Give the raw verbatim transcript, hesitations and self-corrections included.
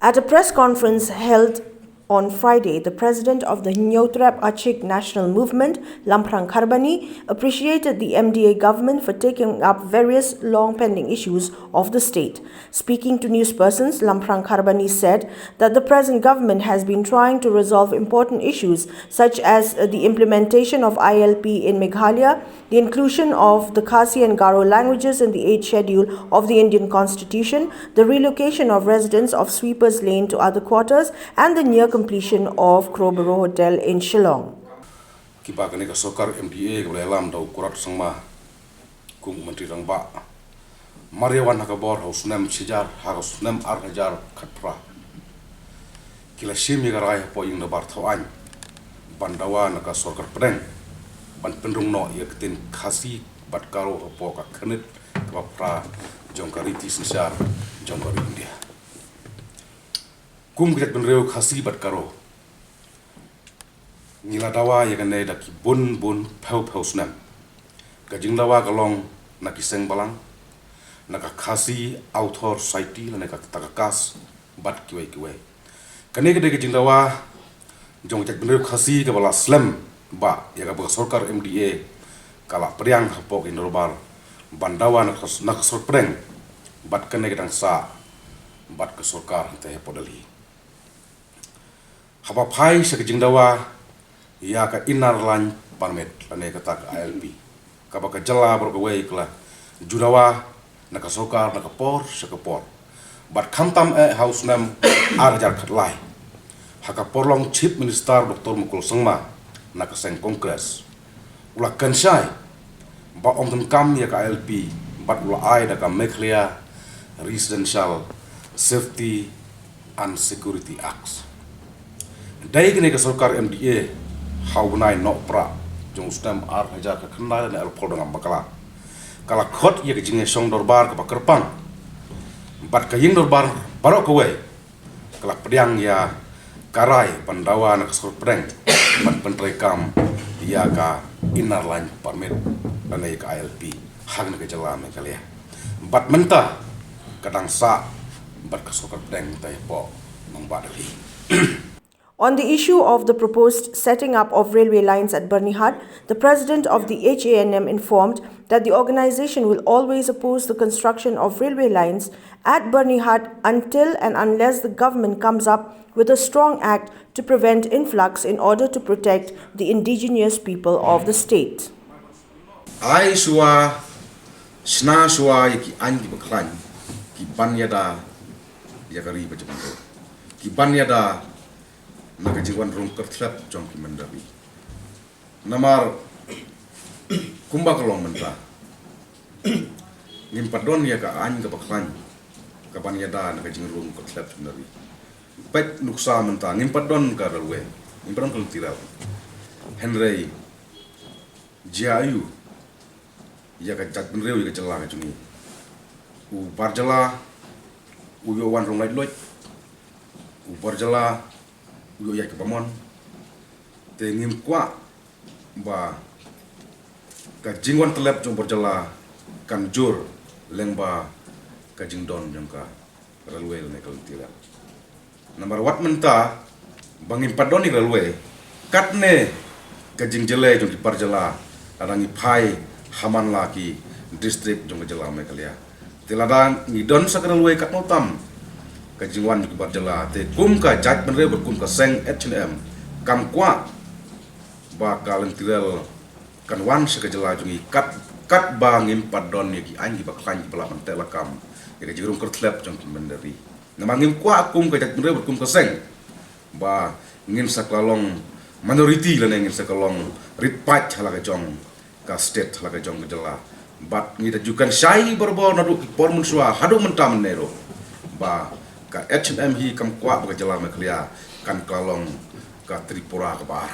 At a press conference held on Friday, the president of the Hynñiewtrep Achik National Movement, Lamphrang Kharbani, appreciated the M D A government for taking up various long pending issues of the state. Speaking to newspersons, Lamphrang Kharbani said that the present government has been trying to resolve important issues such as, uh, the implementation of I L P in Meghalaya, the inclusion of the Khasi and Garo languages in the eighth schedule of the Indian Constitution, the relocation of residents of Sweepers Lane to other quarters, and the near completion of Crowborough Hotel in Shillong. Kiba kane ka sorkar M D A kaba la ïalam da u Conrad Sangma kum u Myntri Rangbah, mar ïa wan ha ka bor ha u snem shihajar, ha u snem ar hajar khatphra, ki la shim ïa ka rai hapoh ïing dorbar thaw aiñ ban dawa na ka sorkar pdeng ban pynrung noh ïa ka ktien Khasi bad Garo hapoh ka khyrnit kaba phra jong ka riti synshar jong ka ri India. Kum ka jaitbynriew Khasi bad Garo, ngi la dawa ïa kane da ki bun bun phew phew snem. Ka jingdawa ka long na ki seng balang, na ka Khasi Author Society lane ka, ta ka KAS, bad kiwei kiwei. Kane ka dei ka jingdawa jong ka jaitbynriew Khasi kaba la slem ba ïa kaba ka sorkar M D A ka la pdiang hapoh ka ïing dorbar ban dawa na ka, na ka sorkar pdeng, bad kane ka dang sah bad ka sorkar hangtei hapoh Delhi. Haba phai sha ka jingdawa ïa ka Inner Line Permit lane kata ka I L P, kaba ka jylla baroh kawei ka la ju dawa na ka sorkar na ka por sha ka por. Bad khamtam eh ha u snem ar hajar khatlai, ha ka por long Chief Minister Doctor Mukul Sangma na ka seng Congress, u la kynshai ba ym donkam ïa ka I L P bad u la ai da ka Meghalaya Residential Safety and Security Act. Dei kane ka sorkar M D A ha u bnai Nohprah jong u snem ar hajar khatkhyndai lane arphew dang bakla, ka la khot ïa ka jingïashong dorbar kaba kyrpang bad ka ïing dorbar baroh kawei ka la pdiang ïa ka rai ban dawa na ka sorkar pdeng ban pyntreikam ïa ka Inner Line Permit lane ïa ka I L P ha kane ka jylla Meghalaya. Bad mynta ka dang sah bad ka sorkar pdeng mynta hapoh nongbah Delhi. On the issue of the proposed setting up of railway lines at Byrnihat, the president of the H A N M informed that the organization will always oppose the construction of railway lines at Byrnihat until and unless the government comes up with a strong act to prevent influx in order to protect the indigenous people of the state. Ai shuwa, shna shuwa ïa ki aiñ kiba khlaiñ kiban ïada ïa ka ri bad jingmynrung, kiban ïada na ka jingwan rung kyrthlep jong ki mynder ri. Namar kumba ka long mynta, ngim pat don ïa ka aiñ kaba khlaiñ kaban ïada na ka jingrung kyrthlep jong ki mynder ri. Peit nuksa mynta, ngim pat don ka railway, ngim pat don ka lynti rel. Hynrei jia aiu ïa ka jaitbynriew, ïa ka jylla ka jong ngi? U bar jylla u ïoh wan rung laitluid, u bar jylla u ïoh ïaid kaba mon. Te ngim kwah ba ka jingwan tyllep jong u bar jylla kan jur lyngba ka jingdon jong ka railway lane ka lynti rel. Namar wat mynta ba ngim pat don ïa ka railway, katne ka jingjyllei jong ki bar jylla lada ngi phai ha man la ki district jong ka jylla Meghalaya. Te lada ngi don sa ka railway katno tam ka jingwan jong ki bar jylla. Te kum ka jaitbynriew bad kum ka seng H A N M, kam kwah ba ka lynti rel kan wan sha ka jylla jong ngi kat, katba ngim pat don ïa ki aiñ kiba khlaiñ kiba lah ban teh lakam ïa ka jingrung kyrthlep jong ki mynder ri. Namar ngim kwah kum ka jaitbynriew bad kum ka seng ba ngin sa kylla long minority lane ngin sa kylla long rit paid ha la ka jong ka state, ha la ka jong ka jylla. Bad ngi da ju kynshai barabor naduh ki por mynshuwa haduh mynta mynne ruh ba ka H A N M hi kam kwah ba ka jylla Meghalaya kan kylla long ka Tripura kaba ar.